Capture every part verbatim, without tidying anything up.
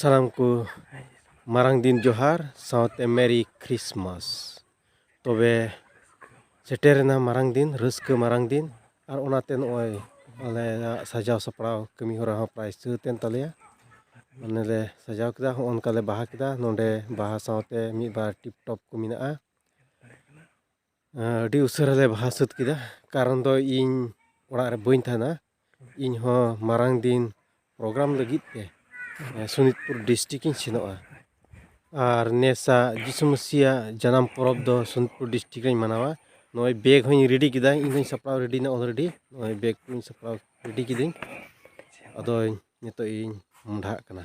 ᱥᱟᱱᱟᱢ ᱠᱚ ᱢᱟᱨᱟᱝ ᱫᱤᱱ ᱡᱚᱦᱟᱨ ᱥᱟᱶᱛᱮ Merry Christmas᱾ ᱛᱚᱵᱮ ᱥᱮᱴᱮᱨᱮᱱᱟ ᱢᱟᱨᱟᱝ ᱫᱤᱱ, ᱨᱟᱹᱥᱠᱟᱹ ᱢᱟᱨᱟᱝ ᱫᱤᱱ, ᱟᱨ ᱚᱱᱟᱛᱮ ᱱᱚᱜᱼᱚᱭ ᱟᱞᱮᱭᱟᱜ ᱥᱟᱡᱟᱣ ᱥᱟᱯᱲᱟᱣ ᱠᱟᱹᱢᱤ ᱦᱚᱨᱟ ᱦᱚᱸ ᱯᱨᱟᱭ ᱥᱟᱹᱛ ᱮᱱ ᱛᱟᱞᱮᱭᱟ᱾ ᱢᱟᱱᱮ ᱞᱮ ᱥᱟᱡᱟᱣ ᱠᱮᱫᱟ, ᱦᱚᱸᱜᱼᱚ ᱱᱚᱝᱠᱟ ᱞᱮ ᱵᱟᱦᱟ ᱠᱮᱫᱟ᱾ ᱱᱚᱰᱮ ᱵᱟᱦᱟ ᱥᱟᱶᱛᱮ ᱢᱤᱫ ᱵᱟᱨ ᱴᱤᱯ ᱴᱚᱯ ᱠᱚ ᱢᱮᱱᱟᱜᱼᱟ᱾ ᱟᱹᱰᱤ ᱩᱥᱟᱹᱨᱟ ᱞᱮ ᱵᱟᱦᱟ ᱥᱟᱹᱛ ᱠᱮᱫᱟ, ᱠᱟᱨᱚᱱ ᱫᱚ ᱤᱧ ᱚᱲᱟᱜ ᱨᱮ ᱵᱟᱹᱧ ᱛᱟᱦᱮᱱᱟ᱾ ᱤᱧ ᱦᱚᱸ ᱢᱟᱨᱟᱝ ᱫᱤᱱ ᱯᱨᱳᱜᱨᱟᱢ ᱞᱟᱹᱜᱤᱫ ᱛᱮ, ᱮ, ᱥᱳᱱᱤᱛᱯᱩᱨ ᱰᱤᱥᱴᱨᱤᱠᱴ ᱤᱧ ᱥᱮᱱᱚᱜᱼᱟ᱾ ᱟᱨ ᱱᱮᱥᱟᱜ ᱡᱤᱥᱩ ᱢᱟᱹᱥᱤᱭᱟᱜ ᱡᱟᱱᱟᱢ ᱯᱚᱨᱚᱵᱽ ᱫᱚ ᱥᱳᱱᱤᱛᱯᱩᱨ ᱰᱤᱥᱴᱨᱤᱠᱴ ᱨᱮᱧ ᱢᱟᱱᱟᱣᱟ᱾ ᱱᱚᱜᱼᱚᱭ ᱵᱮᱜᱽ ᱦᱚᱸᱧ ᱨᱮᱰᱤ ᱠᱮᱫᱟ, ᱤᱧ ᱦᱚᱸᱧ ᱥᱟᱯᱲᱟᱣ ᱨᱮᱰᱤᱭᱮᱱᱟ ᱚᱞᱨᱮᱰᱤ᱾ ᱱᱚᱜᱼᱚᱭ ᱵᱮᱜᱽ ᱠᱚᱧ ᱥᱟᱯᱲᱟᱣ ᱨᱮᱰᱤ ᱠᱤᱫᱟᱹᱧ᱾ ᱟᱫᱚᱧ ᱱᱤᱛᱚᱜ ᱤᱧ ᱢᱚᱸᱰᱷᱟᱜ ᱠᱟᱱᱟ᱾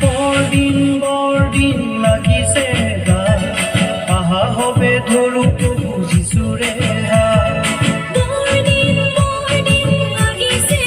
বৰদিন বৰদিন লাগিছে গা, আহা হবে ধৰো প্ৰভু যিচুৰে হা। বৰদিন বৰদিন লাগিছে